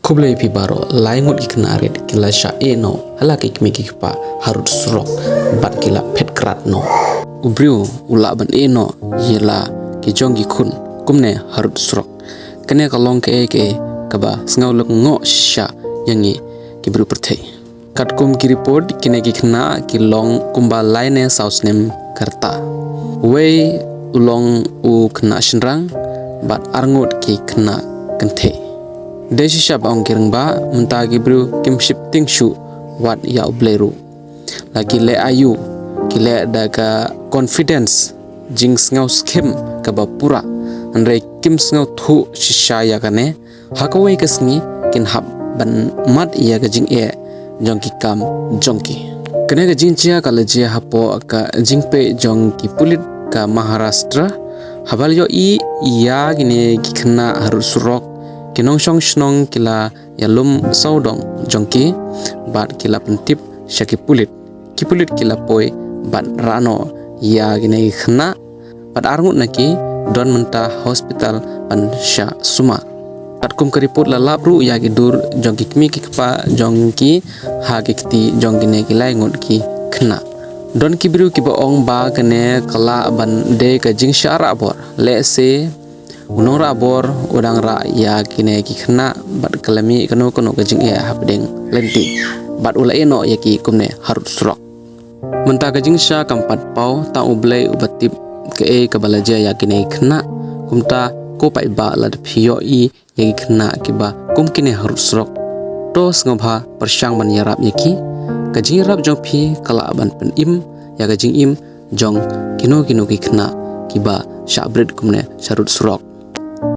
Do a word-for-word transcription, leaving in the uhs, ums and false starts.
Khublei phi baroh, lai ngut ki khynnah rit ki la shah ïeh noh ha la ki kmie ki kpa harud surok bad ki la phet krat noh. U briew u lah ban ïeh noh ïa la ki jong ki khun kumne harud surok. Kane ka long kaei kaei kaba sngewlyngngoh shisha ïa ngi ki briew pyrthei. Katkum ki report, kine ki khynnah ki long kumba lai ne saw snem ka rta. Uwei u long u khynnah shynrang bad arngut ki khynnah kynthei. Dei shisha ba ong ki rangbah, mynta ki briew kim shym tieng shuh wat ïa U Blei ruh. La ki leh aïu, ki leh da ka confidence, jingsngew skhem kaba pura, hynrei kim sngewthuh shisha ïa kane. Ha kawei ka sngi kin hap ban mad ïa ka jingeh jong ki kam jong ki. Kane ka jingjia ka la jia hapoh ka jingpeit jong ki pulit ka Maharashtra. Haba la ïohi ïa kine ki khynnah harud surok, ki nongshong shnong ki la ïalum sawdong jong ki bad ki la pyntip sha ki pulit. Ki pulit ki la poi bad rah noh ïa kine ki khynnah bad arngut na ki don mynta hospital ban shah sumar. Katkum ka report, la lap ruh ïa ki dur jong ki kmie ki kpa jong ki ha ki kti jong kine ki lai ngut ki khynnah. Don ki briew kiba ong ba kane ka lah ban dei ka jingshah rah bor. Lehse u nongrah bor u dang rah ïa kine ki khynnah bad ka la mih kano kano ka jingeh hapdeng lynti bad u la ïeh noh ïa ki kumne harud surok. Mynta ka jingshah kam pat paw, tang U Blei uba tip kaei kaba la jia ïa kine ki khynnah. Kumta ko paidbah, lada phi ïohi ïa ki khynnah kiba kum kine harud surok, to sngewbha pyrshang ban ïarap ïa ki. Ka jingïarap jong phi ka lah ban pynim ïa ka jingim jong kino kino ki khynnah kiba shah bret kumne sharud surok.